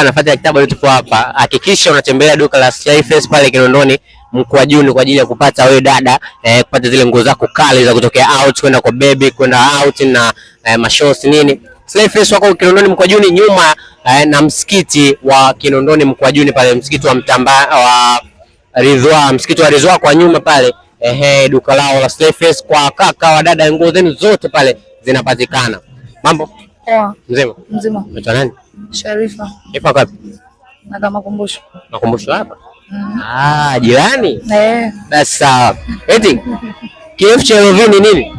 Nafuata kitabu tupo hapa. Hakikisha unatembelea duka la Slyface pale Kinondoni Mkwajuni kwa ajili ya kupata wewe dada kupata zile nguo zako kali za kutokea out kwenda kwa baby, kwenda out na mashows nini. Slyface wako Kinondoni Mkwajuni nyuma na msikiti wa Kinondoni Mkwajuni pale, msikiti wa Mtamba wa Ridhwa, msikiti wa Ridhwa kwa nyuma pale. Ehe, duka lao la Slyface kwa kaka wa dada, nguo zenu zote pale zinapatikana. Mambo? Poa. Mzima? Mzima. Unaitwa nani? Sharifa. Ipo wapi? Na kama makumbusho. Makumbusho hapa? Mm. Ah, jirani? Eh. Basi sawa. Eti kirefu cha LV ni nini?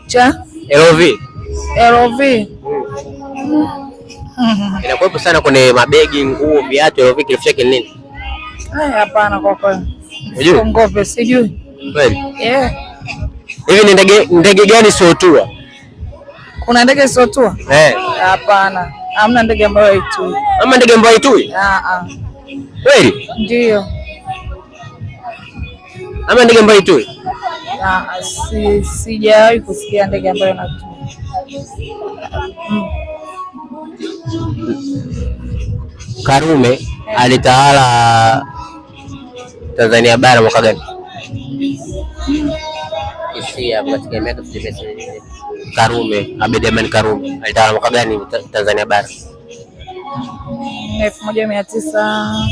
Cha? LV. LV. Mm. Inakuwepo sana kwenye mabegi, nguo, viatu. LV kirefu chake ni nini? Ai, hapana kwa kweli. Unajui? Ngope sijui. Kweli? Eh. Hivi ni ndege gani siotua? Kuna ndege isiotua? Eh. Hapana. Hamna ndege ambayo haitui. Ama ndege ambayo haitui? Ah ah. Kweli? Ndio. Ama ndege ambayo haitui? Ah, sijawahi kusikia ndege ambayo inatua. Karume alitawala Tanzania bara mwaka gani? Kisia katika miaka 1900. Karume, Abeid Amani Karume alitawala mwaka gani Tanzania bara? 1980.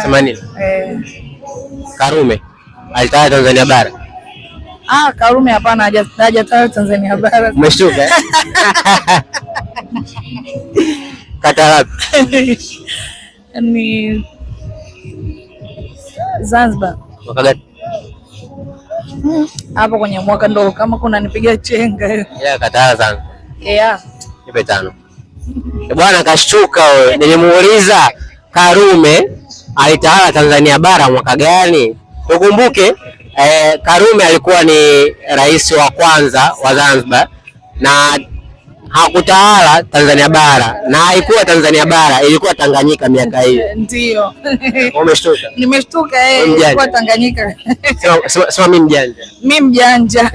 80. Eh. Karume alitawala Tanzania bara. Ah, Karume hapana, hajatawala Tanzania bara. Umeshtuka eh? Kata wapi? Ni Zanzibar. Mwaka gani? Hapo kwenye mwaka ndo kama kuna nipiga chenga. Yeah, katawala Zanzibar. Yeah. Nipe tano. Bwana kashtuka wewe. Nilimuuliza Karume alitawala Tanzania bara mwaka gani? Tukumbuke Karume alikuwa ni rais wa kwanza wa Zanzibar na hakutawala Tanzania bara, na haikuwa Tanzania bara, ilikuwa Tanganyika miaka hiyo. Ndio. Umeshtuka? Nimeshtuka Wewe mjanja. ilikuwa Tanganyika. Sema mimi mjanja. Mimi mjanja.